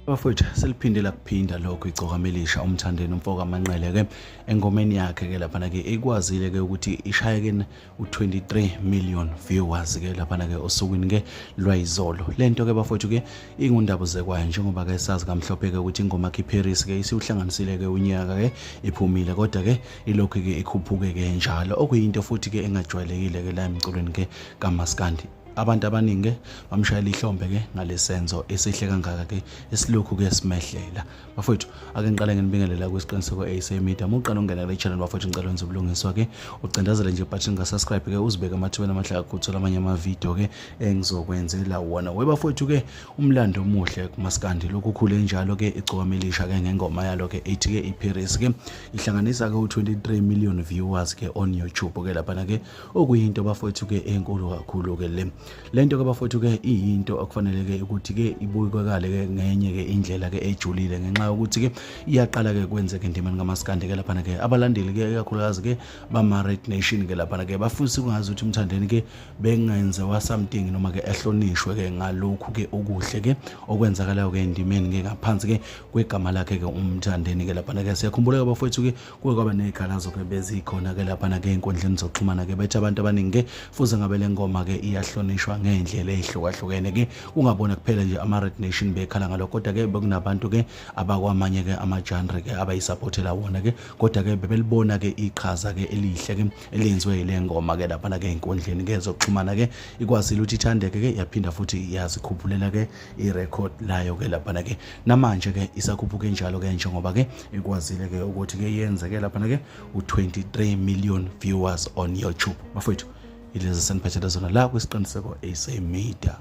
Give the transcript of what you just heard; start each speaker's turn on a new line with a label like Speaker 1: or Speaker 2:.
Speaker 1: Bafowethu, seliphinde lakuphinda lokho igcokama elisha uMthandeni umfoka Manqele ke engomeni yakhe ke laphana ke ikwazile ke ukuthi ishaye ke u23 million viewers ke laphana ke osukwini ke lwayizolo. Lento ke bafowethu ke ingundaba zekwayo njengoba ke sazi kamhlophe ke ukuthi ingoma yakhe iParis ke isiwuhlanganisile ke unyaka ke iphumile, kodwa ke ilokhu ke ikhuphuke ke njalo, okuyinto futhi ke engajwayelekile ke la emculweni ke kaMaskandi. Abantu abaningi ke bamshayela ihlombe ke ngalesenzo esihle kangaka ke esilokhu ke simehlela. Bafowethu, ake ngiqale nginibingelela kwisiqiniseko SA Media. Uma uqala ungena kule channel bafowethu, ngicela wenze ubulungiswa ke ucindazele nje button ka subscribe ke, uzibeke amathubeni amahle kakhulu uthola amanye ama video ke engizokwenzela wona. We bafowethu ke, umlando omuhle kumaskandi lokhu ukhule njalo ke igcokama elisha ke ngengoma yalo ke ethi ke iParis ke ihlanganisa ke u23 million viewers ke on YouTube ke laphana ke, okuyinto bafowethu ke enkulu kakhulu ke le. Lento ke bafowethu ke iyinto okufanele ke ukuthi ke ibukekale ke ngenye ke indlela ke ejulile, ngenxa yokuthi ke iyaqala ke kwenzeke endimeni kaMaskandi ke laphana ke. Abalandeli ke, ikakhulukazi ke bama Red Nation ke laphana ke, bafisa ukungazi ukuthi uMthandeni ke bengenziwa something noma ke ehlonishwe ke ngalokhu ke okuhle ke okwenzakalayo ke endimeni ke ngaphansi ke kwegama lakhe ke uMthandeni ke laphana ke. Siyakhumbula ke bafowethu ke kuke kwaba ney'khalazo ke bezikhona ke laphana ke ey'nkundleni zokuxhumana ke, bethi abantu abaningi ke fuze ngabe le ngoma ke iyahlonishwa ngey'ndlela ey'hlukahlukene ke, kungabona kuphela nje ama-Red Nation bekhala ngalokho, kodwa ke bekunabantu ke abakwamanye ke ama-genre ke abayisaphothela wona ke, kodwa ke bebelibona ke iqhaza ke elihle ke elenziwe yile ngoma ke laphana ke ey'nkundleni ke zokuxhumana ke. Ikwazile ukuthi ithandeke ke, yaphinda futhi yazikhuphulela ke irekhodi layo ke laphana ke. Namanje ke isakhuphuke njalo ke njengoba ke ikwazile ke ukuthi ke yenze ke laphana ke u23 million viewers on YouTube. Bafowethu, ilezi seniphethele zona la kwisiqiniseko SA Media.